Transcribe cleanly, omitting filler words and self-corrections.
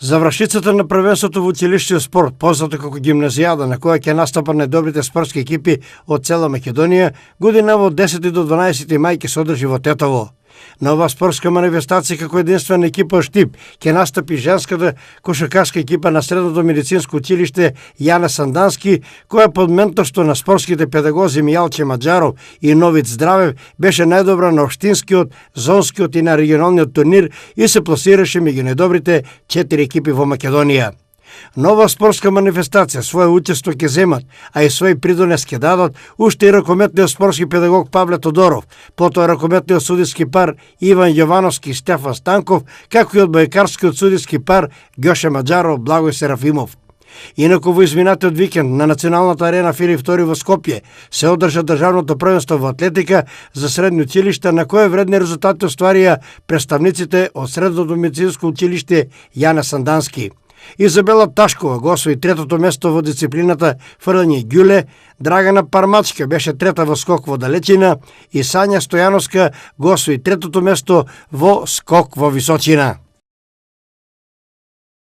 Завршицата на првенството во училиштен спорт, познато како гимназијада, на која ќе настапат најдобрите спортски екипи од цела Македонија, година од 10 до 12 мај ќе се одржи во Тетово. На оваа спортска манифестација како единствена екипа Штип ќе настапи женската кошаркашка екипа на Средното медицинско училиште Јане Сандански, која под менторство на спортските педагози Мијалче Маџаров и Новиц Здравев беше најдобра на општинскиот, зонскиот и на регионалниот турнир и се пласираше меѓу најдобрите 4 екипи во Македонија. Нова спортска манифестација своје учество ќе земат, а и свој придонес ќе дадат уште и ракометниот спортски педагог Павле Тодоров, потоа ракометниот судиски пар Иван Јовановски и Стефан Станков, како и одбојкарскиот судиски пар Ѓоше Маџаров, Благој Серафимов. Инаку во изминатиот викенд на Националната арена Филип II во Скопје се одржа државното првенство во атлетика за средни училишта, на кое вредни резултати остварија представниците од Средното медицинско училиште Јане Сандански. Изабела Ташкова го освои третото место во дисциплината фрлање ѓуле, Драгана Пармачка беше трета во скок во далечина и Сања Стојановска го освои третото место во скок во височина.